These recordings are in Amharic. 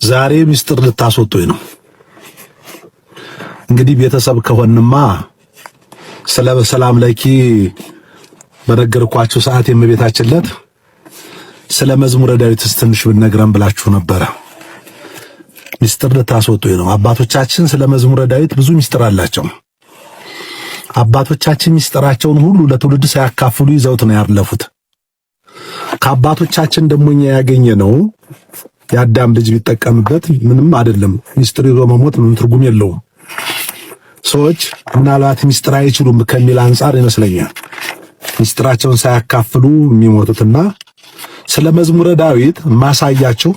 ዛሬ ምስጢር ልታስወጡኝ ነው። እንግዲህ ቤተሰብ ከሆንማ ስለ ሰላም ለኪ በነገርኳችሁ ሰዓት የእመቤታችን ዕለት ስለ መዝሙረ ዳዊትስ ትንሽ ብነግረን ብላችሁ ነበረ። ምስጢር ልታስወጡኝ ነው። አባቶቻችን ስለ መዝሙረ ዳዊት ብዙ ምስጢር አላቸው። አባቶቻችን ምስጢራቸውን ሁሉ ለትውልድ ሳያካፍሉ ይዘውት ነው ያለፉት። ከአባቶቻችን ደግሞ እኛ ያገኘነው የአዳም ልጅ ቢጠቀምበት ምንም አይደለም። ምስጢር ይዞ መሞት ምንም ትርጉም የለውም። ሰዎች ምናልባት ምስጢር አይችሉም ከሚል አንጻር ይመስለኛል ምስጢራቸውን ሳያካፍሉ የሚሞቱትና ስለ መዝሙረ ዳዊት ማሳያቸው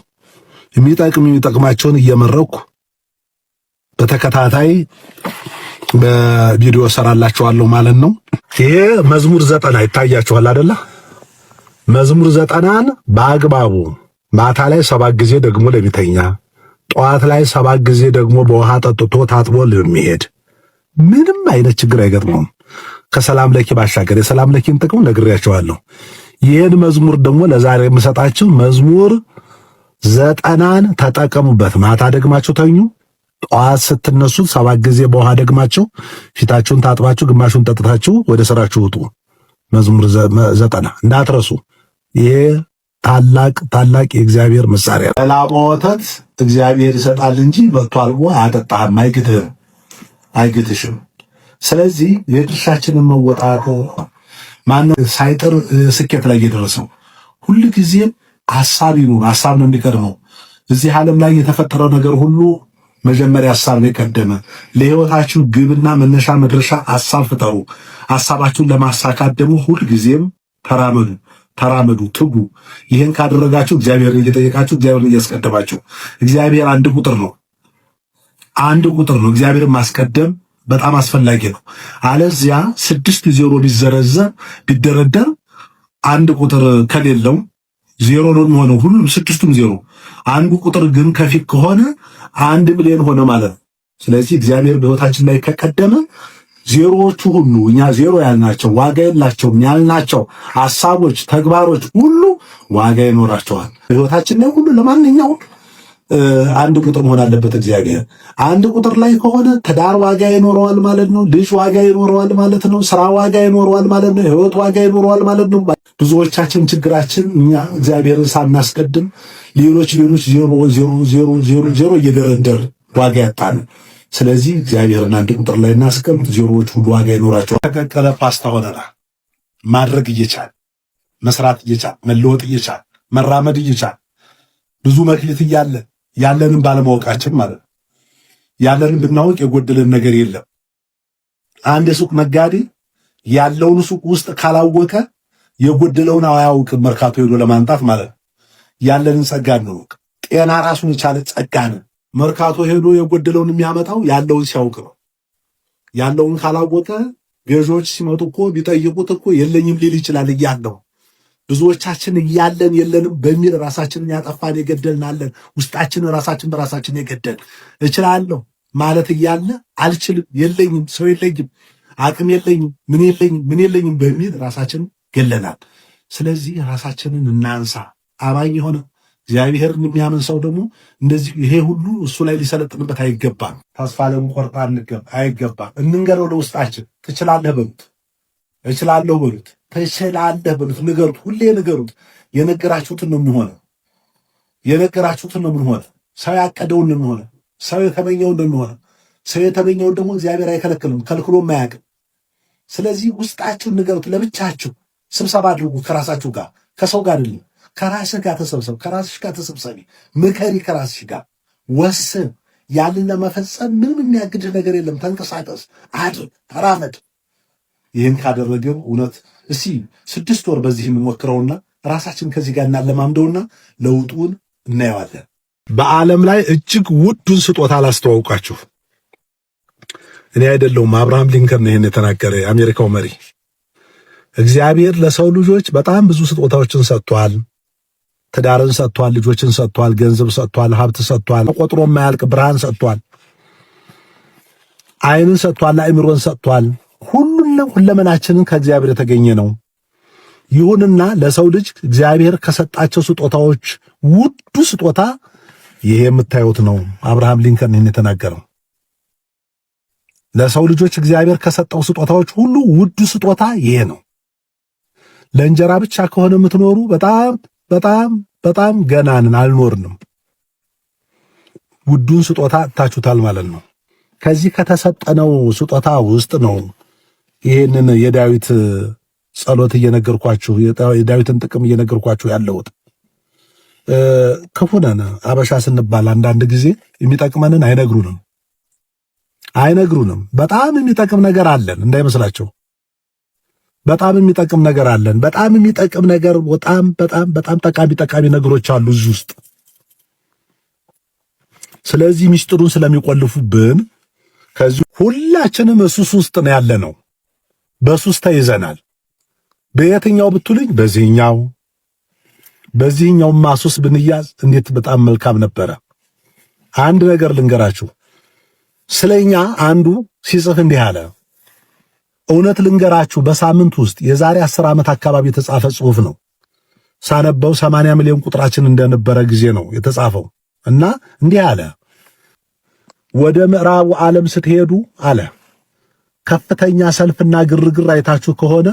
የሚጠቅማቸውን እየመረኩ በተከታታይ በቪዲዮ ሰራላችኋለሁ ማለት ነው። ይሄ መዝሙር 90 ይታያችኋል አይደለ? መዝሙር 90ን በአግባቡ ማታ ላይ 7 ጊዜ ደግሞ ለሚተኛ፣ ጠዋት ላይ 7 ጊዜ ደግሞ በውሃ ጠጥቶ ታጥቦ ለሚሄድ ምንም አይነት ችግር አይገጥመውም። ከሰላም ለኪ ባሻገር የሰላም ለኪን ጥቅም ነግሬያቸዋለሁ። ይህን መዝሙር ደግሞ ለዛሬ የምሰጣችሁ መዝሙር 90ን ተጠቀሙበት። ማታ ደግማችሁ ተኙ። ጠዋት ስትነሱ 7 ጊዜ በውሃ ደግማችሁ ፊታችሁን ታጥባችሁ ግማሹን ጠጥታችሁ ወደ ስራችሁ ውጡ። መዝሙር 90 እንዳትረሱ። ይሄ ታላቅ ታላቅ የእግዚአብሔር መሳሪያ ነው። ላመ ወተት እግዚአብሔር ይሰጣል እንጂ መጥቶ አልቦ አያጠጣህም፣ አይግትህም፣ አይግትሽም። ስለዚህ የድርሻችንን መወጣት ማነው ሳይጥር ስኬት ላይ የደረሰው? ሁልጊዜም ሐሳብ ይኑር። ሐሳብ ነው የሚቀድመው። እዚህ ዓለም ላይ የተፈጠረው ነገር ሁሉ መጀመሪያ ሐሳብ ነው የቀደመ። ለህይወታችሁ ግብና መነሻ መድረሻ ሐሳብ ፍጠሩ። ሐሳባችሁን ለማሳካት ደግሞ ሁልጊዜም ተራመዱ ተራመዱ፣ ትጉ። ይህን ካደረጋችሁ እግዚአብሔርን እየጠየቃችሁ እግዚአብሔርን እያስቀደማችሁ፣ እግዚአብሔር አንድ ቁጥር ነው፣ አንድ ቁጥር ነው። እግዚአብሔርን ማስቀደም በጣም አስፈላጊ ነው። አለዚያ 6 ዜሮ ቢዘረዘር ቢደረደር አንድ ቁጥር ከሌለው ዜሮ ነው የሚሆነው፣ ሁሉም 6ቱም ዜሮ። አንዱ ቁጥር ግን ከፊት ከሆነ 1 ሚሊዮን ሆነ ማለት ነው። ስለዚህ እግዚአብሔር በሕይወታችን ላይ ከቀደመ ዜሮዎቹ ሁሉ እኛ ዜሮ ያልናቸው ዋጋ የላቸውም ያልናቸው ሐሳቦች፣ ተግባሮች ሁሉ ዋጋ ይኖራቸዋል። በሕይወታችን ላይ ሁሉ ለማንኛውም አንድ ቁጥር መሆን አለበት። እግዚአብሔር አንድ ቁጥር ላይ ከሆነ ትዳር ዋጋ ይኖረዋል ማለት ነው። ልጅ ዋጋ ይኖረዋል ማለት ነው። ስራ ዋጋ ይኖረዋል ማለት ነው። ህይወት ዋጋ ይኖረዋል ማለት ነው። ብዙዎቻችን ችግራችን እኛ እግዚአብሔርን ሳናስቀድም ሌሎች ሌሎች 0 0 0 0 0 እየደረደር ዋጋ ያጣን። ስለዚህ እግዚአብሔርን አንድ ቁጥር ላይ እናስቀምጥ፣ ዜሮዎች ሁሉ ዋጋ ይኖራቸዋል። ተቀቀለ ፓስታ ሆነናል። ማድረግ እየቻል መስራት እየቻል መለወጥ እየቻል መራመድ እየቻል ብዙ መክሊት እያለ ያለንን ባለማወቃችን ማለት ነው። ያለንን ብናውቅ የጎደለን ነገር የለም። አንድ የሱቅ ነጋዴ ያለውን ሱቅ ውስጥ ካላወቀ የጎደለውን አያውቅም፣ መርካቶ ሄዶ ለማምጣት ማለት ነው። ያለንን ጸጋ እንወቅ። ጤና ራሱን የቻለ ጸጋ ነው። መርካቶ ሄዶ የጎደለውን የሚያመጣው ያለውን ሲያውቅ ነው። ያለውን ካላወቀ ገዢዎች ሲመጡ እኮ ቢጠይቁት እኮ የለኝም ሊል ይችላል እያለው ብዙዎቻችን እያለን የለንም በሚል ራሳችንን ያጠፋን የገደልን አለን። ውስጣችንን ራሳችን በራሳችን የገደል እችላለሁ ማለት እያለ አልችልም፣ የለኝም፣ ሰው የለኝም፣ አቅም የለኝም፣ ምን የለኝም፣ ምን የለኝም በሚል ራሳችን ገለናል። ስለዚህ ራሳችንን እናንሳ። አማኝ የሆነ እግዚአብሔርን የሚያምን ሰው ደግሞ እንደዚህ ይሄ ሁሉ እሱ ላይ ሊሰለጥንበት አይገባም። ተስፋ ልንቆርጥ አይገባም። እንንገረው ለውስጣችን፣ ትችላለህ በሉት፣ እችላለሁ በሉት፣ ትችላለህ በሉት፣ ንገሩት፣ ሁሌ ንገሩት። የነገራችሁትን ነው የሚሆነው። የነገራችሁትን ነው የሚሆነው። ሰው ያቀደውን ነው የሚሆነው። ሰው የተመኘውን ነው የሚሆነው። ሰው የተመኘውን ደግሞ እግዚአብሔር አይከለክልም፣ ከልክሎም አያውቅም። ስለዚህ ውስጣችሁን ንገሩት። ለብቻችሁ ስብሰባ አድርጉ፣ ከራሳችሁ ጋር፣ ከሰው ጋር አይደለም። ከራስህ ጋር ተሰብሰብ፣ ከራስሽ ጋር ተሰብሰቢ፣ ምከሪ፣ ከራስሽ ጋር ወስን። ያንን ለመፈጸም ምንም የሚያግድህ ነገር የለም። ተንቀሳቀስ፣ አድርግ፣ ተራመድ። ይህን ካደረግን እውነት እስኪ 6 ወር በዚህ የምንሞክረውና ራሳችን ከዚህ ጋር እናለማምደውና ለውጡን እናየዋለን። በዓለም ላይ እጅግ ውዱን ስጦታ ላስተዋውቃችሁ። እኔ አይደለሁም፣ አብርሃም ሊንከን ነው ይህን የተናገረ፣ የአሜሪካው መሪ። እግዚአብሔር ለሰው ልጆች በጣም ብዙ ስጦታዎችን ሰጥቷል። ትዳርን ሰጥቷል፣ ልጆችን ሰጥቷል፣ ገንዘብ ሰጥቷል፣ ሀብት ሰጥቷል፣ ቆጥሮ የማያልቅ ብርሃን ሰጥቷል፣ ዓይንን ሰጥቷል፣ አእምሮን ሰጥቷል። ሁሉን ሁለመናችንን ከእግዚአብሔር የተገኘ ነው። ይሁንና ለሰው ልጅ እግዚአብሔር ከሰጣቸው ስጦታዎች ውዱ ስጦታ ይሄ የምታዩት ነው። አብርሃም ሊንከን ይህን የተናገረው ለሰው ልጆች እግዚአብሔር ከሰጠው ስጦታዎች ሁሉ ውዱ ስጦታ ይሄ ነው። ለእንጀራ ብቻ ከሆነ የምትኖሩ በጣም በጣም በጣም ገናንን አልኖርንም። ውዱን ስጦታ አጥታችሁታል ማለት ነው። ከዚህ ከተሰጠነው ስጦታ ውስጥ ነው ይህንን የዳዊት ጸሎት እየነገርኳችሁ፣ የዳዊትን ጥቅም እየነገርኳችሁ ያለሁት። ክፉ ነን አበሻ ስንባል አንዳንድ ጊዜ የሚጠቅመንን አይነግሩንም አይነግሩንም። በጣም የሚጠቅም ነገር አለን እንዳይመስላቸው። በጣም የሚጠቅም ነገር አለን። በጣም የሚጠቅም ነገር፣ በጣም በጣም በጣም ጠቃሚ ጠቃሚ ነገሮች አሉ እዚህ ውስጥ። ስለዚህ ሚስጥሩን ስለሚቆልፉብን ከዚህ ሁላችንም ሱስ ውስጥ ነው ያለነው። በሱስ ተይዘናል። በየትኛው ብትሉኝ በዚህኛው ሱስ ብንያዝ እንዴት በጣም መልካም ነበረ። አንድ ነገር ልንገራችሁ። ስለኛ አንዱ ሲጽፍ እንዲህ አለ። እውነት ልንገራችሁ፣ በሳምንት ውስጥ የዛሬ 10 ዓመት አካባቢ የተጻፈ ጽሑፍ ነው። ሳነበው 80 ሚሊዮን ቁጥራችን እንደነበረ ጊዜ ነው የተጻፈው እና እንዲህ አለ። ወደ ምዕራቡ ዓለም ስትሄዱ አለ፣ ከፍተኛ ሰልፍና ግርግር አይታችሁ ከሆነ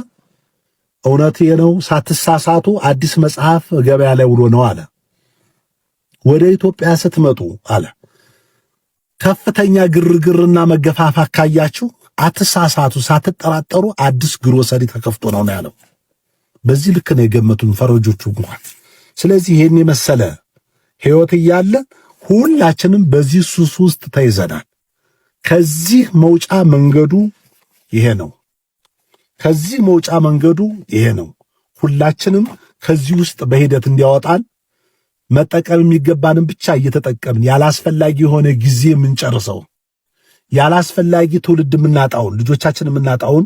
እውነት ነው፣ ሳትሳሳቱ አዲስ መጽሐፍ ገበያ ላይ ውሎ ነው አለ። ወደ ኢትዮጵያ ስትመጡ አለ፣ ከፍተኛ ግርግርና መገፋፋት ካያችሁ አትሳሳቱ፣ ሳትጠራጠሩ አዲስ ግሮሰሪ ተከፍቶ ነው ነው ያለው። በዚህ ልክ ነው የገመቱን ፈረንጆቹ እንኳን። ስለዚህ ይሄን የመሰለ ህይወት እያለ ሁላችንም በዚህ ሱስ ውስጥ ተይዘናል። ከዚህ መውጫ መንገዱ ይሄ ነው። ከዚህ መውጫ መንገዱ ይሄ ነው። ሁላችንም ከዚህ ውስጥ በሂደት እንዲያወጣን መጠቀም የሚገባንን ብቻ እየተጠቀምን፣ ያላስፈላጊ የሆነ ጊዜ የምንጨርሰው፣ ያላስፈላጊ ትውልድ የምናጣውን፣ ልጆቻችን የምናጣውን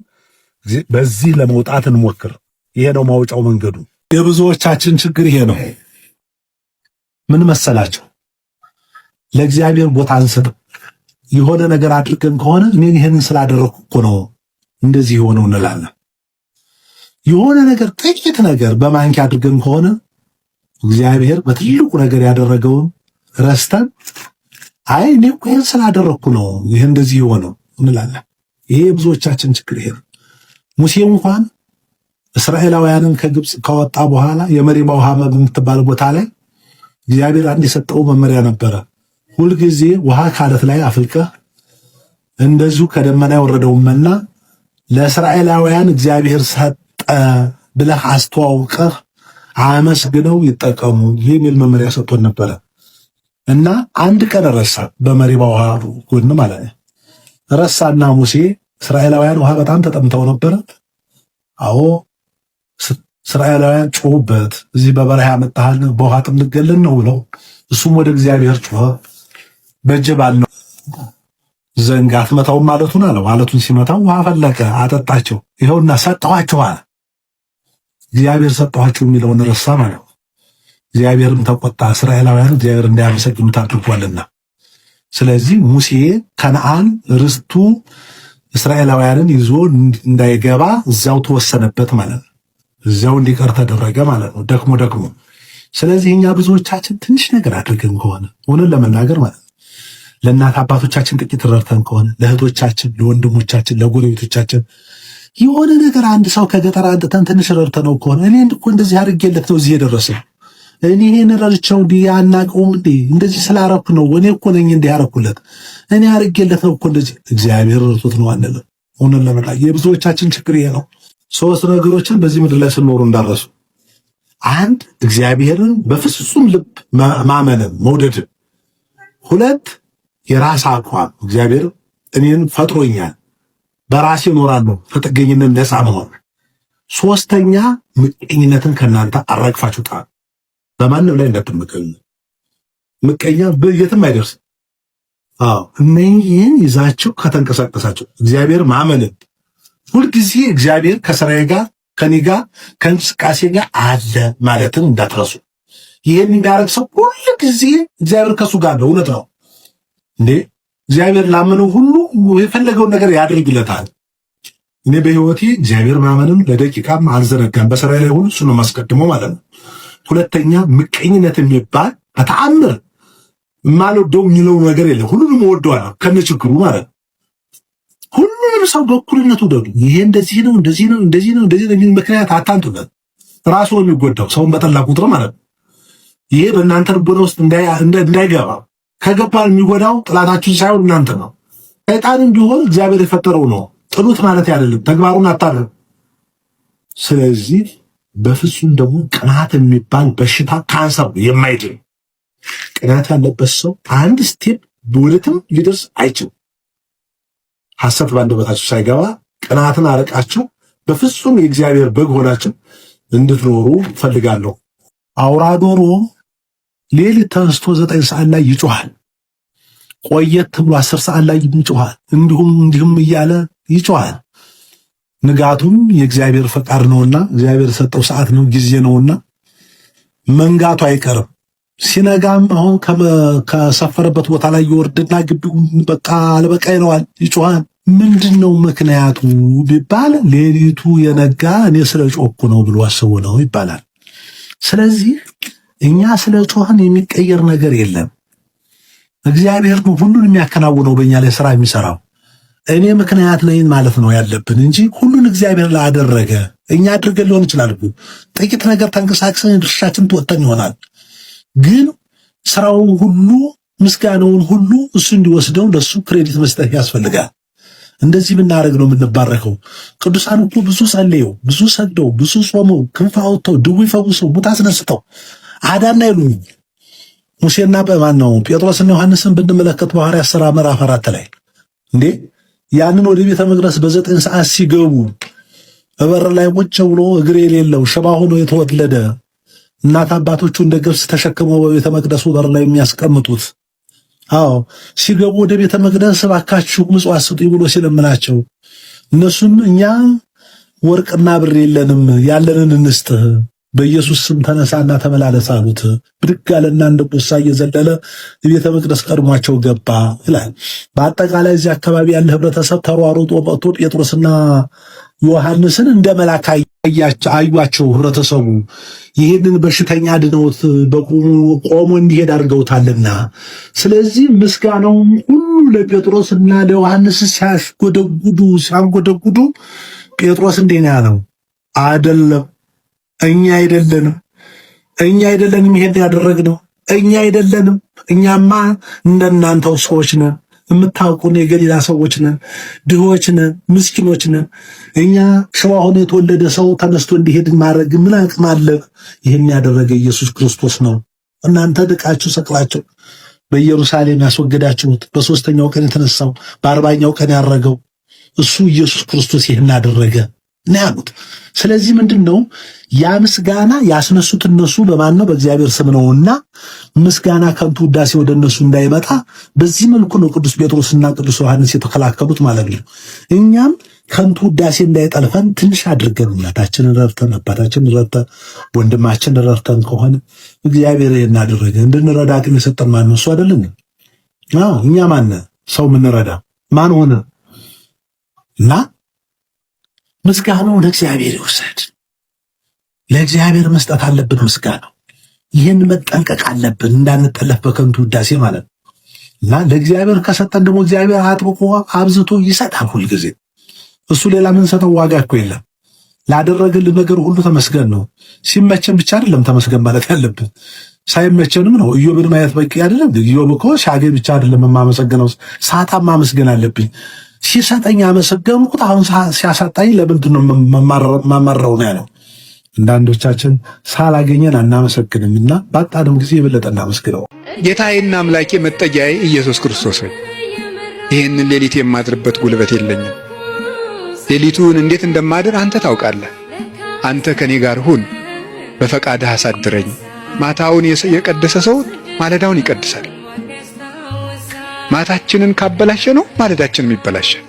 በዚህ ለመውጣት እንሞክር። ይሄ ነው ማውጫው መንገዱ። የብዙዎቻችን ችግር ይሄ ነው። ምን መሰላቸው? ለእግዚአብሔር ቦታ አንሰጥም። የሆነ ነገር አድርገን ከሆነ እኔ ይህንን ስላደረግኩ እኮ ነው እንደዚህ የሆነው እንላለን። የሆነ ነገር ጥቂት ነገር በማንኪያ አድርገን ከሆነ እግዚአብሔር በትልቁ ነገር ያደረገውን ረስተን አይ እኔ እኮ ይህን ስላደረግኩ ነው ይህ እንደዚህ የሆነው እንላለን። ይሄ የብዙዎቻችን ችግር ይሄ ነው። ሙሴ እንኳን እስራኤላውያንን ከግብፅ ካወጣ በኋላ የመሪባ ውሃ በምትባል ቦታ ላይ እግዚአብሔር አንድ የሰጠው መመሪያ ነበረ። ሁልጊዜ ውሃ ካለት ላይ አፍልቀህ እንደዚሁ ከደመና የወረደውን መና ለእስራኤላውያን እግዚአብሔር ሰጠ ብለህ አስተዋውቀህ አመስግነው ይጠቀሙ የሚል መመሪያ ሰጥቶን ነበረ። እና አንድ ቀን ረሳ፣ በመሪባ ውሃ ጎን ማለት ነው። ረሳና ሙሴ፣ እስራኤላውያን ውሃ በጣም ተጠምተው ነበረ። አዎ፣ እስራኤላውያን ጮሁበት። እዚህ በበረሃ ያመጣህን በውሃ ጥም ልገለን ነው ብለው፣ እሱም ወደ እግዚአብሔር ጮኸ። በእጅ ባለው ዘንግ አትመታውም ማለቱን አለው። ማለቱን ሲመታው ውሃ ፈለቀ፣ አጠጣቸው። ይኸውና ሰጠኋቸው አለ። እግዚአብሔር ሰጠኋቸው የሚለውን ረሳ ማለት ነው። እግዚአብሔርም ተቆጣ፣ እስራኤላውያን እግዚአብሔር እንዳያመሰግኑት አድርጓልና። ስለዚህ ሙሴ ከነዓን ርስቱ እስራኤላውያንን ይዞ እንዳይገባ እዚያው ተወሰነበት ማለት ነው። እዚያው እንዲቀር ተደረገ ማለት ነው። ደክሞ ደክሞ። ስለዚህ እኛ ብዙዎቻችን ትንሽ ነገር አድርገን ከሆነ፣ እውነት ለመናገር ማለት ነው፣ ለእናት አባቶቻችን ጥቂት ረድተን ከሆነ፣ ለእህቶቻችን፣ ለወንድሞቻችን፣ ለጎረቤቶቻችን የሆነ ነገር አንድ ሰው ከገጠር አምጥተን ትንሽ ረድተነው ከሆነ እኔ እኮ እንደዚህ አድርጌለት ነው እዚህ የደረሰው፣ እኔ ይሄን ረድቼው እንዲህ አናውቀውም እንዴ፣ እንደዚህ ስላረኩ ነው፣ እኔ እኮ ነኝ እንዲህ ያረኩለት፣ እኔ አድርጌለት ነው እኮ እንደዚህ፣ እግዚአብሔር ረድቶት ነው አንልም። እውነት ለመናገር የብዙዎቻችን ችግር ይሄ ነው። ሶስት ነገሮችን በዚህ ምድር ላይ ስንኖሩ እንዳረሱ፣ አንድ እግዚአብሔርን በፍጹም ልብ ማመንን መውደድን፣ ሁለት የራስ አቋም፣ እግዚአብሔር እኔን ፈጥሮኛል በራሴ እኖራለሁ፣ ከጥገኝነት ነፃ መሆን፣ ሶስተኛ ምቀኝነትን ከእናንተ አራግፋችሁ ጣሉ። በማንም ላይ እንዳትመቀኙ። ምቀኛ የትም አይደርስም። አዎ፣ እነኚህን ይዛችሁ ከተንቀሳቀሳችሁ፣ እግዚአብሔር ማመንን፣ ሁልጊዜ እግዚአብሔር ከስራዬ ጋር፣ ከኔ ጋር፣ ከእንቅስቃሴ ጋር አለ ማለትን እንዳትረሱ። ይህን የሚያደርግ ሰው ሁል ጊዜ እግዚአብሔር ከሱ ጋር ነው። እውነት ነው እንዴ? እግዚአብሔር ላመነው ሁሉ የፈለገውን ነገር ያደርግለታል። እኔ በህይወቴ እግዚአብሔር ማመንን ለደቂቃም አልዘነጋም። በስራዬ ላይ ሁሉ እሱ ነው የማስቀድመው ማለት ነው። ሁለተኛ ምቀኝነት የሚባል በተአምር የማልወደው የሚለው ነገር የለም። ሁሉንም እወደዋለሁ ከነችግሩ ማለት ነው። ሁሉንም ሰው በእኩልነት ውደዱ። ይሄ እንደዚህ ነው፣ እንደዚህ ነው፣ እንደዚህ ነው፣ እንደዚህ ነው የሚል ምክንያት አታንቱበት። ራሱ ነው የሚጎዳው ሰውን በጠላ ቁጥር ማለት ነው። ይሄ በእናንተ ልቦና ውስጥ እንዳይገባ፣ ከገባ የሚጎዳው ጥላታችሁን ሳይሆን እናንተ ነው። ሰይጣንም ቢሆን እግዚአብሔር የፈጠረው ነው። ጥሉት ማለት አይደለም፣ ተግባሩን አታርም። ስለዚህ በፍጹም ደግሞ ቅናት የሚባል በሽታ ካንሰር የማይድን፣ ቅናት ያለበት ሰው አንድ step ወደትም ሊደርስ አይችልም። ሐሰት ባንደበታችሁ ሳይገባ ቅናትን አርቃችሁ በፍጹም የእግዚአብሔር በግ ሆናችሁ እንድትኖሩ ፈልጋለሁ። አውራ ዶሮ ሌሊት ተነስቶ 9 ሰዓት ላይ ይጮሃል። ቆየት ብሎ 10 ሰዓት ላይ ይጮሃል። እንዲሁም እንዲሁም እያለ ይጮሃል። ንጋቱም የእግዚአብሔር ፈቃድ ነውና እግዚአብሔር የሰጠው ሰዓት ነው፣ ጊዜ ነውና መንጋቱ አይቀርም። ሲነጋም አሁን ከሰፈረበት ቦታ ላይ ይወርድና ግቢው በቃ አልበቃ ይለዋል፣ ይጮሃል። ምንድን ነው ምክንያቱ ቢባል ሌሊቱ የነጋ እኔ ስለ ጮኩ ነው ብሎ አስቦ ነው ይባላል። ስለዚህ እኛ ስለ ጮህን የሚቀየር ነገር የለም። እግዚአብሔር ነው ሁሉን የሚያከናውነው፣ በእኛ ላይ ስራ የሚሰራው። እኔ ምክንያት ነኝ ማለት ነው ያለብን እንጂ ሁሉን እግዚአብሔር ላደረገ እኛ አድርገን ሊሆን ይችላል። ጥቂት ነገር ተንቀሳቅሰን ድርሻችን ትወጥተን ይሆናል። ግን ስራውን ሁሉ፣ ምስጋናውን ሁሉ እሱ እንዲወስደው ለሱ credit መስጠት ያስፈልጋል። እንደዚህ ብናደርግ ነው የምንባረከው። ቅዱሳን እኮ ብዙ ጸልየው፣ ብዙ ሰግደው፣ ብዙ ጾመው፣ ክንፍ አውጥተው፣ ድውይ ፈውሰው፣ ሙት አስነስተው አዳና ይሉ። ሙሴና በማን ነው ጴጥሮስና ዮሐንስን ብንመለከት በሐዋርያት ሥራ ምዕራፍ 4 ላይ እንዴ ያንን ወደ ቤተ መቅደስ በ9 ሰዓት ሲገቡ በር ላይ ቁጭ ብሎ እግር የሌለው ሽባ ሆኖ የተወለደ፣ እናት አባቶቹ እንደ ገብስ ተሸክመው በቤተ መቅደሱ በር ላይ የሚያስቀምጡት፣ አዎ ሲገቡ ወደ ቤተ መቅደስ እባካችሁ ምጽዋት ስጡኝ ብሎ ሲለምናቸው እነሱም እኛ ወርቅና ብር የለንም፣ ያለንን እንስጥህ፣ በኢየሱስ ስም ተነሳና ተመላለስ አሉት። ብድግ አለና እንደ አንበሳ እየዘለለ ቤተ መቅደስ ቀድሟቸው ገባ ይላል። በአጠቃላይ እዚህ አካባቢ ያለ ህብረተሰብ ተሯሩጦ መጥቶ ጴጥሮስና ዮሐንስን እንደ መላክ አዩአቸው። ህብረተሰቡ ይህንን በሽተኛ ድነውት በቁሙ ቆሞ እንዲሄድ አድርገውታልና፣ ስለዚህ ምስጋናውም ሁሉ ለጴጥሮስና ለዮሐንስ ሲያሽጎደጉዱ ሲያንጎደጉዱ ጴጥሮስ እንዴት ነው ያለው? አይደለም፣ እኛ አይደለንም፣ እኛ አይደለንም ይሄን ያደረግነው፣ እኛ አይደለንም። እኛማ እንደናንተው ሰዎች ነን። የምታውቁን የገሊላ ሰዎች ነን፣ ድሆች ነን፣ ምስኪኖች ነን። እኛ ሽባ ሆኖ የተወለደ ሰው ተነስቶ እንዲሄድ ማድረግ ምን አቅም አለ? ይህን ያደረገ ኢየሱስ ክርስቶስ ነው። እናንተ ድቃችሁ ሰቅላችሁ በኢየሩሳሌም ያስወገዳችሁት፣ በሶስተኛው ቀን የተነሳው፣ በ40ኛው ቀን ያረገው እሱ ኢየሱስ ክርስቶስ ይህን አደረገ ነው ያሉት። ስለዚህ ምንድን ነው ያ ምስጋና ያስነሱት እነሱ በማን ነው? በእግዚአብሔር ስም ነውና ምስጋና ከንቱ ውዳሴ ወደ እነሱ እንዳይመጣ በዚህ መልኩ ነው ቅዱስ ጴጥሮስና ቅዱስ ዮሐንስ የተከላከሉት ማለት ነው። እኛም ከንቱ ውዳሴ እንዳይጠልፈን ትንሽ አድርገን እናታችንን ረድተን፣ አባታችንን ረድተን፣ ወንድማችንን ረድተን ከሆነ እግዚአብሔር ይህን አደረገ እንድንረዳ አቅም የሰጠን ማን ነው? እሱ አይደለም? አዎ እኛ ማን ሰው ምንረዳ ማን ሆነ? እና ምስጋናው ለእግዚአብሔር ይውሰድ። ለእግዚአብሔር መስጠት አለብን ምስጋናው። ይህን መጠንቀቅ አለብን እንዳንጠለፍ በከንቱ ውዳሴ ማለት ነው። እና ለእግዚአብሔር ከሰጠን ደግሞ እግዚአብሔር አጥብቆ አብዝቶ ይሰጣል ሁልጊዜ። እሱ ሌላ ምንሰጠው ዋጋ እኮ የለም። ላደረገልን ነገር ሁሉ ተመስገን ነው። ሲመቸን ብቻ አይደለም ተመስገን ማለት ያለብን፣ ሳይመቸንም ነው። ኢዮብን ማየት በቂ አይደለም። ኢዮብ እኮ ሲያገኝ ብቻ አይደለም የማመሰግነው፣ ሳጣ ማመስገን አለብኝ። ሲሰጠኝ አመሰገንኩት፣ አሁን ሲያሳጣኝ ለምንድን ነው የማማረው ነው ያለው። አንዳንዶቻችን ሳላገኘን አናመሰግንም እና ባጣንም ጊዜ የበለጠ እናመስግነው። ጌታዬና አምላኬ መጠጊያዬ ኢየሱስ ክርስቶስ ሆይ፣ ይህንን ሌሊት የማድርበት ጉልበት የለኝም። ሌሊቱን እንዴት እንደማድር አንተ ታውቃለህ። አንተ ከኔ ጋር ሁን፣ በፈቃድህ አሳድረኝ። ማታውን የቀደሰ ሰው ማለዳውን ይቀድሳል። ማታችንን ካበላሸ ነው ማለዳችንም ይበላሻል።